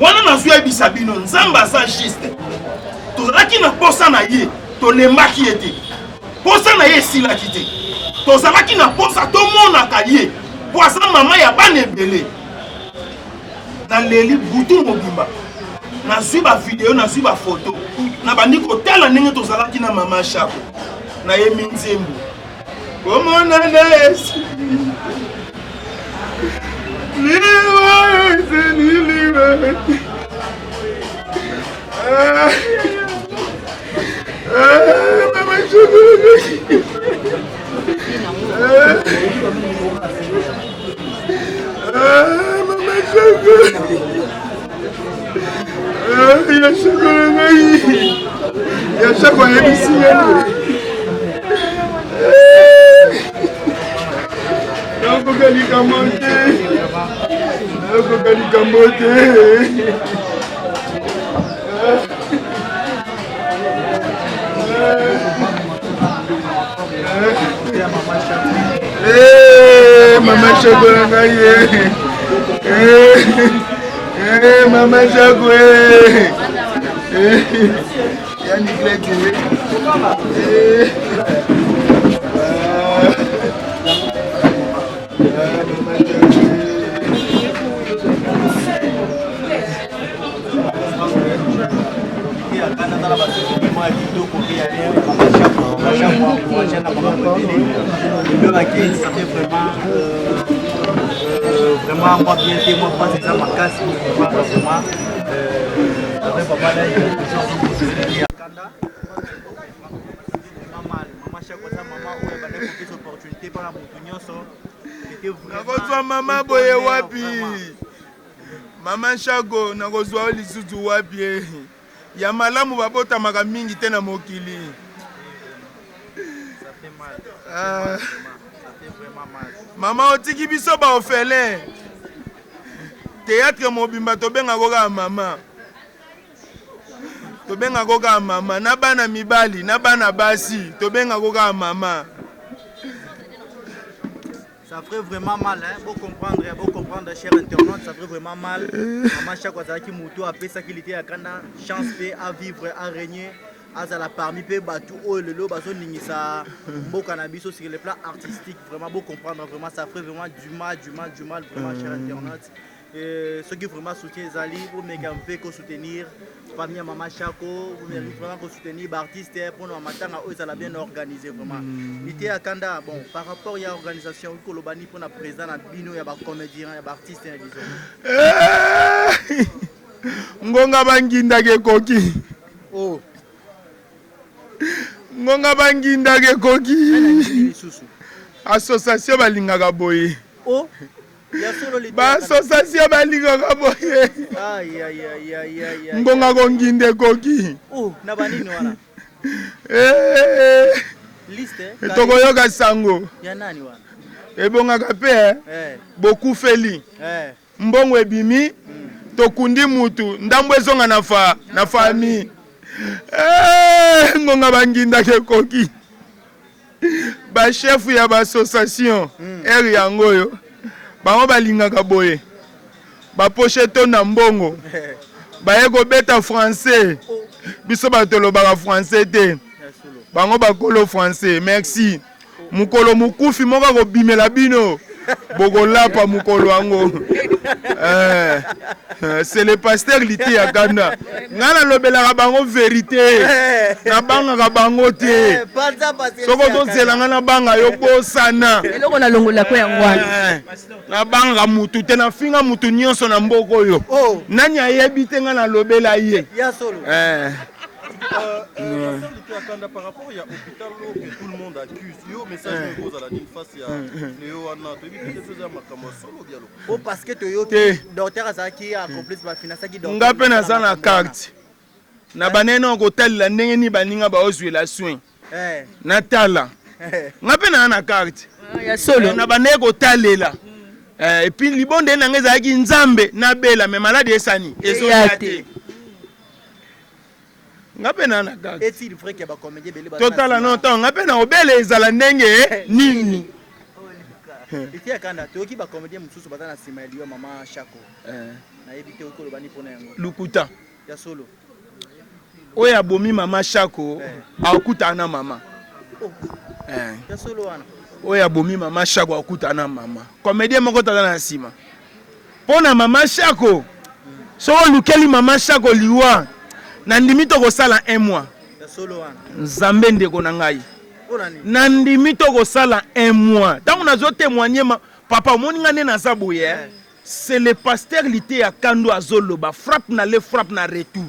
Wana nazwi yebisa bino, Nzambe aza juste. Tozalaki na posa na ye, tolembaki ye te. Posa na ye esilaki te. Tozalaki na posa tomonaka ye po aza mama ya bana ebele. Naleli butu mobimba, nazwi ba video, nazwi ba photo, nabandi kotala ndenge tozalaki na mama Shako. Nayembi nzembo komonana esili liwa ezali liwa. Ah. Ah, mama Shako. Ah, mama Shako. Ah, ya Shako na ngai. Ya Shako ayebisi ngai. Nakoka likambo te. Nakoka likambo te. Eh, mama Shako na ngai eh. Eh, mama Shako eh. Ya Niglete. Eh. Ah, mama Shako. Vraiment moi bien te, moi mpasi eza makasi vraiment avec papa na ye kanda mama Shako aza mama oyo abandaki kopesa opportunité mpona motu nyonso. Nakozwa mama boye wapi? Mama Shako, nakozwa yo lisusu wapi? Eh? Ya malamu babotamaka mingi te na mokili. Ah. Mama otiki biso ba orphelin. Théâtre mobimba tobengako kaka mama. Tobengako kaka mama na bana mibali na bana basi tobengako kaka mama. Ça ferait vraiment mal, hein? Bon comprendre, bon comprendre, cher internaute, ça ferait vraiment mal. Maman Shako azalaki moto apesaki liteya kanda chance pe à vivre, à régner, azala parmi pe batu oyo lelo bazoningisa mboka na biso sur le plan artistique. Vraiment, bon comprendre, vraiment, ça ferait vraiment du mal, du mal, du mal, vraiment, cher internaute. Soki vraiment soutien ezali, bomeka mpe kosoutenir famille ya Mama Shako, bomeka vraiment kosoutenir baartiste mpona matanga oyo ezala bien organisé vraiment. Liteya kanda, bon, par rapport ya organisation, okoki koloba nini mpona président na bino ya bacomédien ya baartiste na disons? Ngonga bangindaka ekoki. Oh. Ngonga bangindaka ekoki. Association balingaka boye. Oh. Baasociation balingaka boye. Ngonga konginda ekoki. Oh, na banini wana? Eh, Liste tokoyoka sango. Ya nani wana? Ebongaka mpe eh. Bokufeli. Mbongo ebimi, tokundi mutu, ndambo ezonga na fa na famille. Eh, ngonga bangindaka ekoki. Ba chef ya ba association heure yango oyo bango balingaka boye, ba poche etonda mbongo, baye kobeta français. Biso bato tolobaka français te, bango bakolo français. Merci. Mokolo mokufi moko akobimela bino, bokolapa mokolo yango. C'est le pasteur Liteya Kanda. Ngai nalobelaka bango vérité, nabangaka bango te. Soki ozozela ngai nabanga yo, bosana. Eloko nalongolako yango wana. Nabangaka mutu te, nafinga mutu nyonso na mboka oyo. Nani ayebi te ngai nalobela ye. Pasteur Liteya Kanda, par rapport ya hôpital oyo que tout le monde accuse yo, message oyo ekozala nini face ya leo wana? Toyebi peut-être eza makambo ya solo bia lokuta. Oh, parce que toyoki docteur azalaki accomplice, bafinançaki docteur. Nga mpe naza na carte na banene kotalela ndenge nini baninga baozwela soin. Natala nga mpe naa na carte ya solo na bandenge kotalela. Et puis libonde nanga ezalaki Nzambe nabela mais maladi esani ezoya te. Nga mpe naa na carte. Est-il vrai que bacomédien ebele baza na Totala no ntango nga mpe na obele ezala ndenge nini. Liteya Kanda, toyoki bacomédien mosusu baza na nsima ya liwa Mama Shako. Nayebi te okoki koloba nini mpona yango. Lukuta. Ya solo. Oyo abomi mama Shako akutana na mama. Oh. Ya solo wana. Oyo abomi mama Shako akutana na mama. Comédien moko tata na nsima. Mpo na mama Shako, soki olukeli mama Shako liwa, nandimi tokosala un mois. Ya solo wana. Nzambe ndeko na ngai. Mpona nini? Nandimi tokosala un mois. Ntango nazo témoigner ma... papa omoni ngai nde naza boye eh? C'est le pasteur Liteya Kando azoloba frappe na le frappe na retour.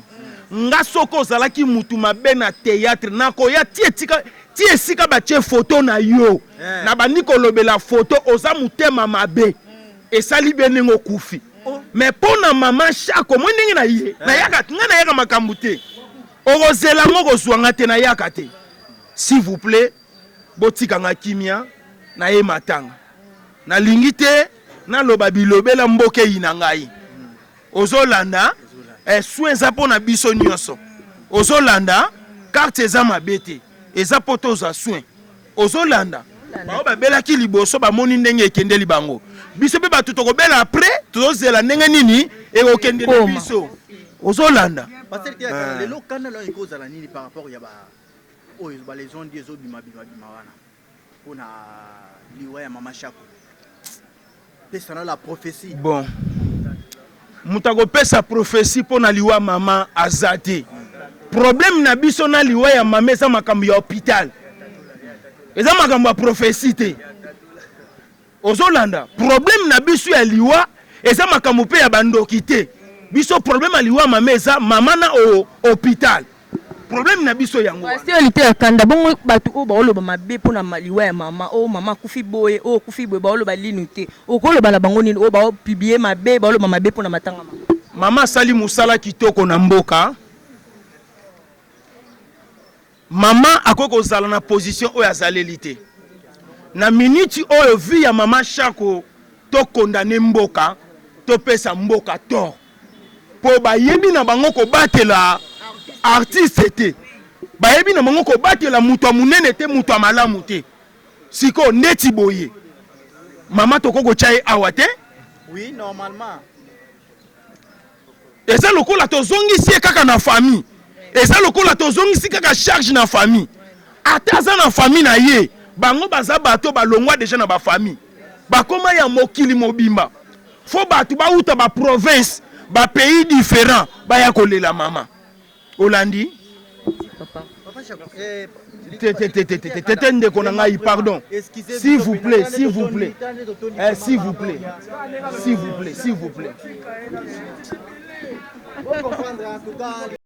Nga soki ozalaki mutu mabe na théâtre nakoya ti etika ti esika batie photo na yo Eh. na bandi kolobela photo oza motema mabe esali bien ndenge okufi mais mpo na mama Shako moi ndenge na ye nayaka nga nayaka makambo te okozela ngo kozwa nga te nayaka te. S'il vous plaît botika nga kimia na ye matanga nalingi te naloba bilobela mboka eyi na ngai ozolanda eh, soin eza mpo na biso nyonso ozolanda carte eza mabe te eza mpo tozwa soin ozolanda bango babelaki liboso bamoni ndenge ekendeli bango biso mpe bato tokobela après tozozela ndenge nini ekokendela Koma. biso ozolanda. Pasteur Liteya Kanda, lelo kanda na yo ekozala nini par rapport ya ba oyo ba les on dit ezobima bima bima wana mpona liwa ya mama Shako? Pesa na la prophétie. Bon, moto akopesa prophétie mpo na liwa mama aza te. Problème na biso na liwa ya mama eza makambo ya hôpital, eza makambo ya prophétie te. Ozolanda, problème na biso ya liwa eza makambo mpe ya bandoki te. Biso problème ya liwa mama eza mama na hôpital. Problème na biso yango wana. Pasteur Liteya Kanda, bongo bato oyo baoloba mabe mpona liwa ya mama, oyo mama akufi boye, oyo akufi boye, baoloba linu te, okoloba na bango nini? Oyo baopublie mabe, baoloba mabe mpona matanga mama. Mama asali mosala kitoko na mboka. Mama akoki kozala na position oyo azaleli te na minute oyo. Vie ya mama Shako, tokondane mboka, topesa mboka tort mpo bayebi na bango kobatela artiste te, bayebi na bango kobatela moto ya monene te, moto ya malamu te. Sikoyo ndeti boye mama tokoki kotya ye awa te. Oui, normalement. Eza lokola tozongisi ye kaka na famille, eza lokola tozongisi kaka charge na famille. Ata aza na famille na ye, bango baza bato balongwa deja na bafamille, bakoma ya mokili mobimba. Fo bato bauta baprovince, bapays différent, baya kolela mama. Olandi? Papa. Papa Shako, eh, te te te te te te te, ndeko na ngai, pardon, s'il vous plaît, s'il vous plaît, eh, s'il vous plaît, s'il vous plaît, s'il vous plaît. Comprendre en tout cas.